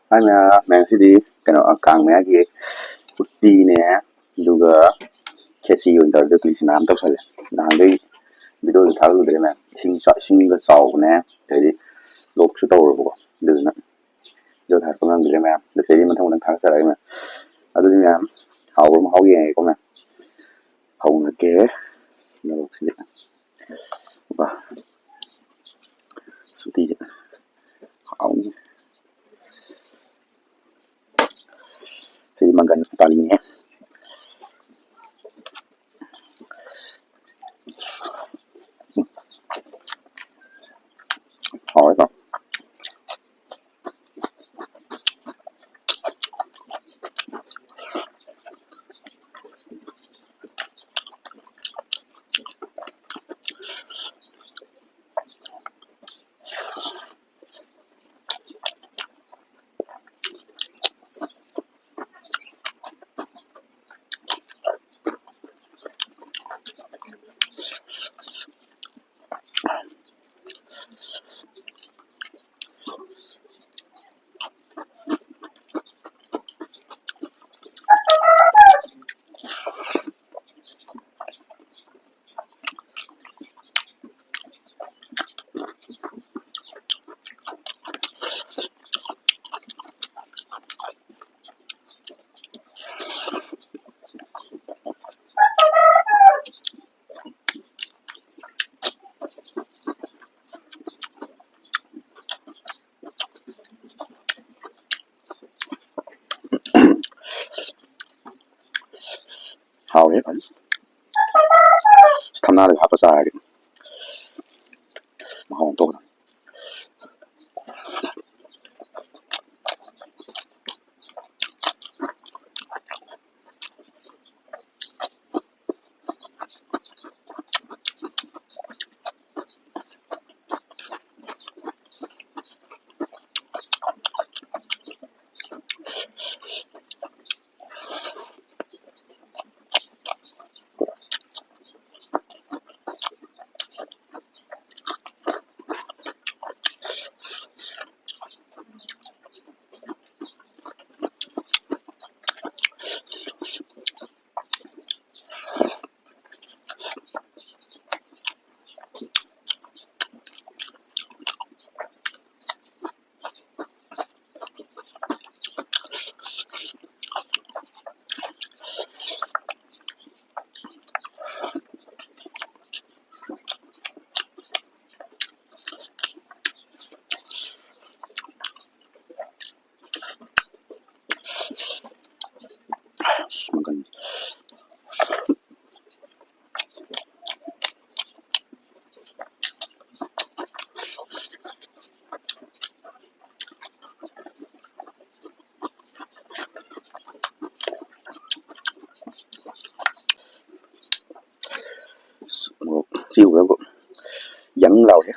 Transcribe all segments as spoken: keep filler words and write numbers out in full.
ꯍꯥꯏ ꯃꯌꯥꯝ, ꯃꯌꯥꯝ ꯁꯤꯗꯤ ꯀꯩꯅꯣ, ꯑ, ꯀꯥꯡ ꯃꯌꯥꯒꯤ ꯎꯇꯤꯅꯦ, ꯑꯗꯨꯒ ꯈꯦꯆꯤ ꯑꯣꯏꯅ ꯇꯧꯔꯦ꯫ ꯑꯗꯨ ꯈꯦꯆꯤ ꯃꯌꯥꯝ ꯇꯧꯁꯜꯂꯦ꯫ ꯅꯍꯥꯟꯈꯩ ꯚꯤꯗꯤꯑꯣꯁꯨ ꯊꯥꯒꯠꯂꯨꯗ꯭ꯔꯦ ꯃꯌꯥꯝ꯫ ꯏꯁꯤꯡ ꯆ-, ꯏꯁꯤꯡꯒ ꯆꯥꯎꯕꯅꯦ, ꯑꯗꯩꯗꯤ ꯂꯣꯛꯁꯨ ꯇꯧꯔꯕꯀꯣ꯫ ꯑꯗꯨꯗꯨꯅ ꯚꯤꯗꯤꯑꯣ ꯊꯥꯒꯠꯄ ꯉꯝꯗ꯭ꯔꯦ ꯃꯌꯥꯝ꯫ ꯑꯗꯨꯗꯩꯗꯤ ꯃꯊꯪ ꯃꯊꯪ ꯊꯥꯒꯠꯆꯔꯛꯑꯒꯦ ꯃꯌꯥꯝ꯫ ꯑꯗꯨꯗꯤ ꯃꯌꯥꯝ, ꯍꯥꯎꯕ꯭ꯔꯥ ꯃꯍꯥꯎ ꯌꯦꯡꯉꯒꯦꯀꯣ ꯃꯌꯥꯝ꯫ ꯍꯧꯔꯒꯦ꯫ ꯃꯣꯔꯣꯛꯁꯤꯗꯤ꯫ ꯋꯥ꯫ ꯎꯇꯤꯁꯦ ꯍꯥꯎꯅꯤ꯫ ꯁꯤꯗꯤ ꯃꯪꯒꯟ ꯄꯥꯂꯤꯅꯦ꯫ ꯍꯥꯎꯋꯦꯀꯣ꯫ ꯍꯥꯎꯔꯦ ꯐꯖꯅ꯫ ꯊꯝꯅꯥꯗꯒ ꯍꯥꯞꯄ ꯆꯥꯔꯗꯤ ꯃꯍꯥꯎ ꯑꯃ ꯇꯧꯕꯅꯤ꯫ ꯁꯤ ꯎꯔꯕꯨ ꯌꯪ ꯂꯥꯎꯔꯦ꯫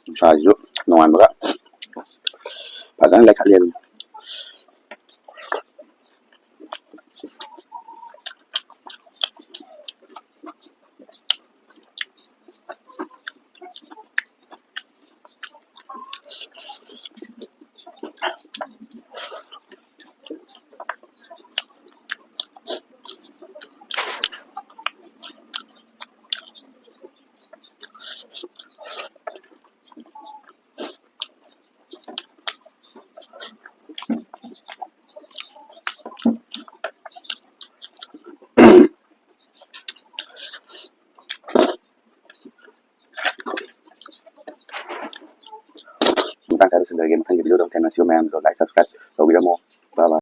ꯅꯨꯡꯁꯥꯁꯤꯁꯨ ꯅꯣꯡꯉꯥꯟꯕꯒ ꯐꯖꯅ ꯂꯩꯈꯠꯂꯦ ꯑꯗꯨꯝ꯫ ꯃꯇꯥꯡ ꯁ꯭ꯋꯥꯏꯗ ꯂꯣꯏꯁꯤꯟꯖꯔꯒꯦ꯫ ꯃꯊꯪꯒꯤ video ꯗ ꯑꯃꯨꯛ ꯊꯦꯡꯅꯁꯤ꯫ ꯃꯌꯥꯝꯗꯣ like, subscribe ꯇꯧꯕꯤꯔꯝꯃꯣ꯫ Bye bye꯫